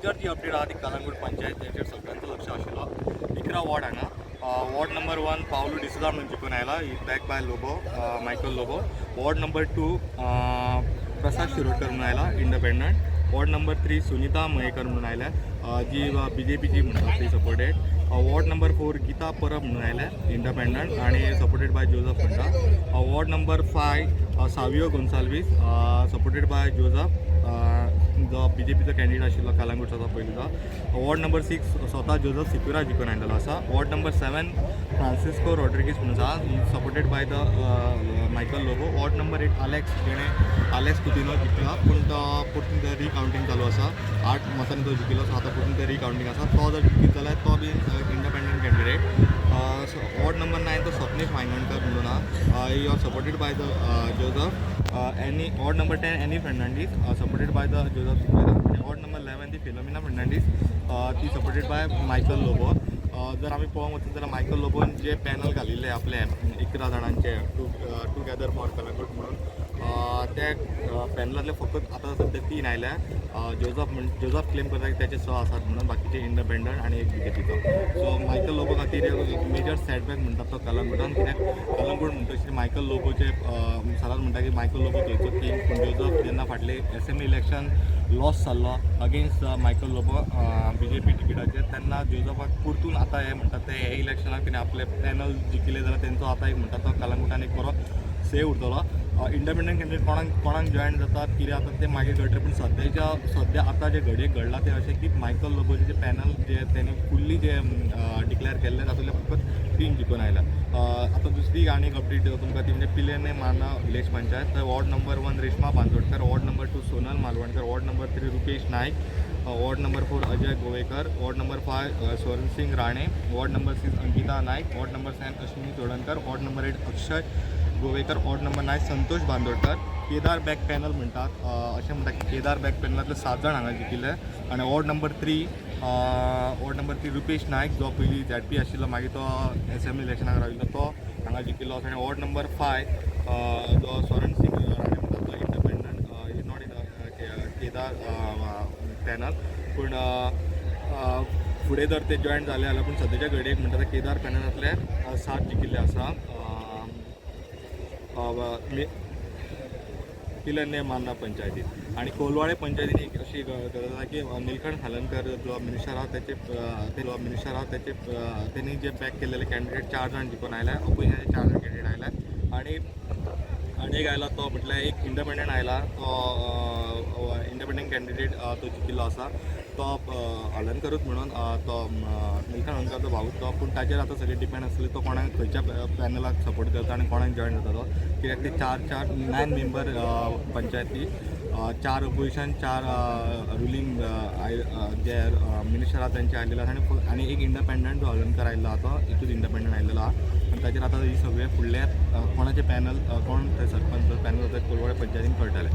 Major जी update आहा ती कलंगूट पंचायत हेचेर सगळ्यांचो लक्ष आशिल्लो. 11 वॉर्ड हांगा. वॉर्ड नंबर 1 पावलू डिसोजा म्हणून जिखून आयला, back by Lobo, Michael Lobo. Ward number 2 Prasad Shirodkar म्हणून आयला, independent. Ward number 3 Sunita Mayekar म्हणून आयल्या, जी बीजेपीची म्हणटा ती सपोर्टेड. वॉर्ड नंबर 4 गीता परब म्हणून आयल्या, इंडिपेंडंट आणि सपोर्टेड बाय जोजफ म्हणटा. Ward number 5 Savio Gonsalves, supported by Joseph, जो बीजेपीचो कॅन्डिडेट आशिल्लो कलंगूटचो पयलींचो. वॉर्ड नंबर 6 स्वता जोजफ सिक्युरा जिखून आयलेलो आसा. वॉर्ड नंबर 7 फ्रांसिस्को रॉड्रिगीस म्हणून आसा, supported by the Michael Lobo. Ward number 8 Alex, जेणे आलेक्स कुतिनो जिखला, पूण तो परतून ते रिकावंटींग चालू आसा. 8 मतांनी तो जिखिल्लो, सो आतां परतून ते रिकावंटींग आसा. तो जर जिखीत जाल्यार तो बी इंडिपेंडंट कॅन्डिडेट. वॉर्ड नंबर 9 तो स्वप्नेश वायंगणकर म्हणून आहा, he are supported by the Joseph. Annie ward number 10 Annie Fernandes, supported by the Joseph Sequeira. आनी वॉर्ड नंबर 11 ती फिलोमिना फर्नांडीस, ती सपोर्टेड बाय मायकल लोबो. जर आमी पळोवंक वचत जाल्यार मायकल लोबोन जे पॅनल घालिल्ले आपले 11 जाणांचे, टुगेदर फॉर कलंगूट म्हणून, ते पॅनलांतले फकत आतां सद्या तीन आयल्या. जोजफ म्हण जोजफ क्लेम करता की त्याचे 6 आसात म्हणून, बाकीचे इंडिपेंडंट आणि एक बीजेपीचो. सो मायकल लोबो खातीर एक मेजर सेटबॅक म्हणटात तो कलंगूटान, कित्याक कलंगूट म्हणटा तशें मायकल लोबोचे सदांच म्हणटा की मायकल लोबो थंयचो किंग. पूण जोजफ जेन्ना फाटले असेंब्ली इलेक्शन लॉस जाल्लो अगेन्स्ट मायकल लोबो बीजेपी तिकीटाचेर, तेन्ना जोजफाक परतून आतां हे म्हणटात ते हे इलेक्शनाक तेणे आपले पॅनल जिखिल्ले जाल्यार तेंचो आतां एक म्हणटा तो कलंगूटान एक बरो सेव उरतलो. इंडिपेंडंट कॅन्डिडेट कोणाक कोणाक जॉयन जातात, कितें जाता तें मागीर कळटलें. पूण सद्या आतां जे घडयेक घडलां तें अशें की मायकल लोबोचे जे पॅनल जे तेणी फुल्ली जे डिक्लेअर केल्ले, तातूंतले फकत तीन जिखून आयल्या. आतां दुसरी आनी एक अपडेट दिता तुमकां, ती म्हणजे पिलेर्ने मार्ना विलेज पंचायत. थंय ward number 1 Reshma Bandodkar, ward number 2 Sonal Malvankar, ward number 3 Rupesh Naik, ward number 4 Ajay Govekar, ward number 5 Swaransingh Rane, ward number 6 Ankita Naik, ward number 7 Ashwini Chodankar, ward number 8 Akshay Govekar, ward number 9 Santosh Bandodkar. Kedar back panel म्हणटात, अशें म्हणटा की केदार बॅक पॅनलांतले सात जाण हांगा जिखिल्ले. आनी वॉर्ड नंबर 3 रुपेश नायक, जो पयलीं झॅडपी आशिल्लो, मागीर तो एसेंब्ली इलेक्शनाक राविल्लो, तो हांगा जिखिल्लो आसा. आनी वॉर्ड नंबर 5 जो स्वरण सिंग राणे म्हणटा, तो independent, is not in Kedar panel. पूण फुडें जर ते जॉयन जाले जाल्यार, पूण सद्याच्या घडयेक म्हणटा ते केदार पॅनलांतले सात जिखिल्ले आसा पिलेर्ने मार्ना पंचायतीत. आणि कोलवाळे पंचायतीन एक अशी गजाल आसा की निलकंठ हलनकर जो मिनिस्टर आहा त्याचे, ते जो मिनिस्टर आहा त्याचे, तेणी जे बॅक केलेले कॅन्डिडेट चार जाण जिखून आयले, ऑपोजिशनाचे चार जाण कॅन्डिडेट आयले. आणि आनी एक आयला तो म्हटल्यार एक इंडिपेंडंट आयला, तो इंडिपेंडंट कॅन्डिडेट तो जिखिल्लो आसा, तो हळदणकरूच म्हणून, तो निलकंठ हळदणकर भाव तो. पूण ताचेर आतां सगळें डिपेंड आसलें तो कोणाक खंयच्या पॅनलाक सपोर्ट करता आनी कोणाक जॉयन जाता तो, कित्याक ते चार चार 9 मेंबर पंचायती, चार ओपोजिशन, चार रुलींग जे मिनिस्टर आहा तेंचे आयलेले आसा आनी एक इंडिपेंडंट जो हळदणकर आयिल्लो आहा, तो एकूच इंडिपेंडंट आयिल्लो आहा. आनी ताचेर आतां ही सगळे फुडले कोणाचे पॅनल, कोण थंय सरपंच पॅनल जाता कोलवाळे पंचायतीन कळटलें.